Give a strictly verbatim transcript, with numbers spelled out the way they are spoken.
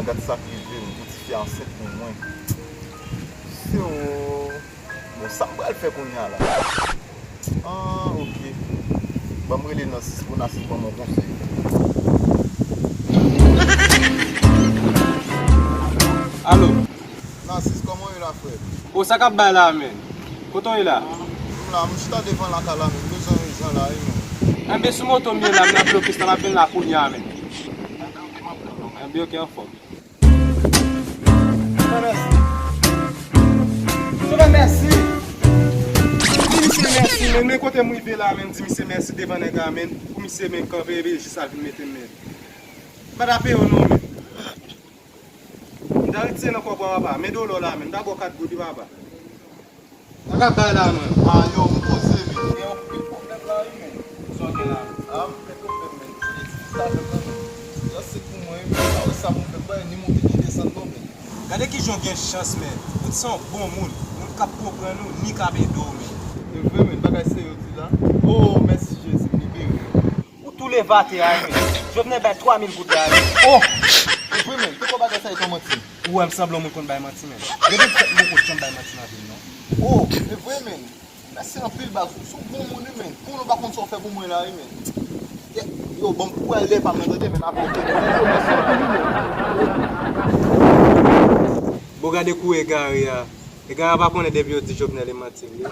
Gad sa k rive m, yon ti fi ansent pou mwen. Se o. Bon, sa m pral fè kounye a la? Ah, ok. Ban m rele Nasis pou Nasis ban m yon konsèy. Alo. Nasis, kòman w ye la, frè? O, sa k ap bay la, men? Kote w ye la? M la, m chita devan lakay la, men m bezwen yon jan la, wi, men. Enben, sou moto m ye la, m nan blokis la, m ap vin la kounye a, men. Enben, ok, anfòm. Sovè, mèsi. Sovè, mèsi. Di misye mèsi, men. Men kote m rive la, men, di misye mèsi devan nèg la, men. Pou misye, men, kanpe, epi jis al vin mete m, men. M pa ta peye w non, men. M ta retire nan kòb ou a, papa. Men do lò la, men. M ta ba w kat goud, wi, papa. Sa k ap bay la, men? Ah, yo, m poze, men. Gen anpil pwoblèm la, wi, men. Sa w gen la? Ah, m gen pwoblèm, men. Sa fè mwen, men. Sa se pou mwen, men. Sa wè sa pou m fè, m pa ni monte ni desann, non, men. Gade kijan w gen chans, men. Ou se yon bon moun. Moun k ap konprann ou, ni k ap ede w, men. E vre, men. Bagay serye w di la. Oh, mèsi Jezi, m libere. Ou tou leve atè a, men. Jovenel bay twa mil goud la, men. Oh! E vre, men. Poukò bagay sa e yon manti? Ou wè m sanble yon moun konn bay manti, men. Depi m fèt, m poko janm bay manti nan vi m, non. Oh, e vre, men. Mèsi anpil, baz. Ou se yon bon moun, wi, men. Konnen w pa konn sa w fè pou mwen la, wi, men. Ye, yo, ban m kouraj lè pa m nan, tande, men, avè w, men. Yo, mèsi anpil, wi, men. Bon, gade kou egare a. Egare a pa konnen depi yo di Jovenel e manti l ye.